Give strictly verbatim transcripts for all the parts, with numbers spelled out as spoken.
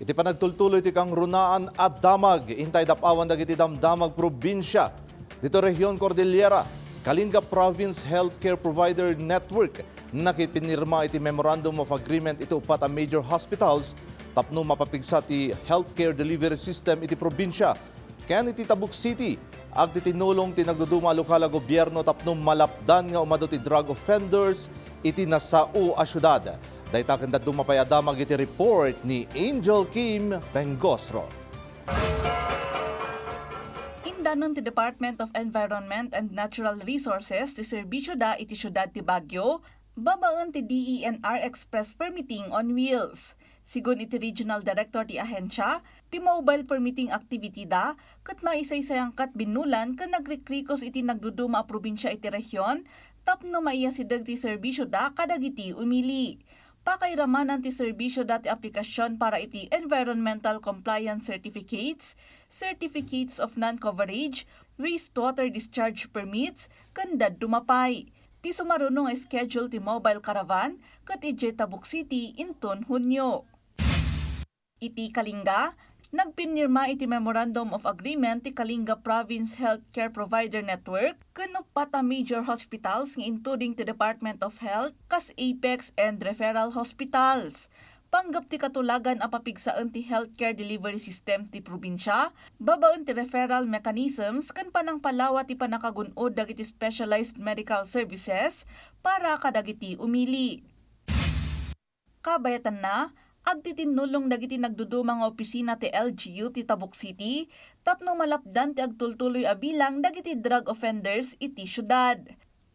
Ti panagtultuloy ti kangrunaan a damag, intay dap-awan dagiti damdamag probinsia ditoy Rehion Cordillera. Kalinga Province Healthcare Provider Network nakipinirma iti Memorandum of Agreement iti uppat a major hospitals tapno mapapigsa ti healthcare delivery system iti probinsia. Ken iti Tabuk City, agtitinulong ti nagduduma a lokal a gobierno tapno malapdan nga umadu ti drug offenders iti nasao a siudad. Dayta ken dadduma pay a damag iti report ni Angel Kim Pengosro. Indanon ti Department of Environment and Natural Resources ti serbisioda iti siudad ti Baguio, babaen ti D E N R Express Permitting on Wheels. Sigun iti Regional Director ti ahensia, ti mobile permitting activity da ket maisaysayangkat binnolan ken nagrikrikos iti nagduduma a probinsia iti rehion tapno maiyasideg ti serbisioda kadagiti umili. Pakairamanan ti serbisioda ti aplikasyon para iti environmental compliance certificates, certificates of non-coverage, wastewater discharge permits, ken dadduma pay. Ti sumaruno nga schedule ti mobile caravan ket idiay Tabuk City inton Hunio. Iti Kalinga, nagpinirma iti Memorandum of Agreement ti Kalinga Province Healthcare Provider Network ken uppat a major hospitals nga intuding ti Department of Health kas apex and referral hospitals. Panggep ti katulagan a papigsaen ti healthcare delivery system ti probinsia, babaen ti referral mechanisms ken panangpalawa ti pannakagun-od dagiti specialized medical services para kadagiti umili. Kabayatanna, agtitinnulong dagiti nagduduma nga opisina ti L G U ti Tabuk City tapno malapdan ti agtultuloy a bilang dagiti drug offenders iti siudad.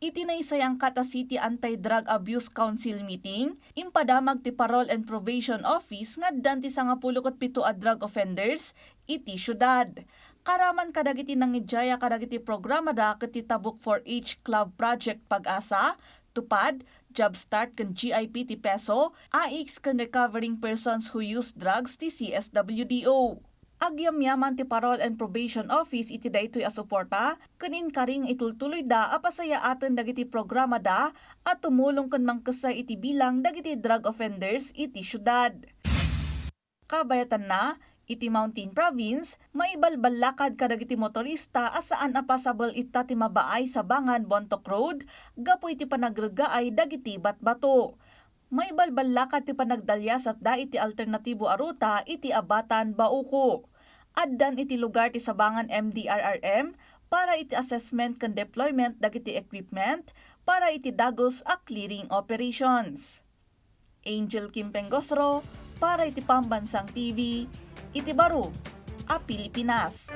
Iti naisayangkat a City Anti-Drug Abuse Council meeting, impadamag ti Parole and Probation Office nga addan ti sangapulo ket pito a drug offenders iti siudad. Karaman kadagiti nangidiaya kadagiti programada ket ti Tabuk four H Club Project Pag-asa, TUPAD, Jobstart ken G I P ti PESO, AICS ken Recovering Persons Who Use Drugs ti C S W D O. Agyamyaman ti Parole and Probation Office iti daytoy a suporta ken inkari nga itultuloyda a pasayaaten dagiti programada a tumulong ken mangkessay iti bilang dagiti drug offenders iti siudad. Kabayatanna, iti Mountain Province, maibalballakad kadagiti motorista a saan a pasabel ita ti mabaay Sabangan-Bontoc Road gapu iti panagreggaay dagiti batbato. Maibalballakad ti panagdaliasatda iti alternatibo a ruta iti Abatan, Bauco. Addan iti lugar ti Sabangan M D R R M para iti assessment ken deployment dagiti equipment para iti dagus a clearing operations. Angel Kim Pengosro para iti Pambansang T V, iti baro a Pilipinas.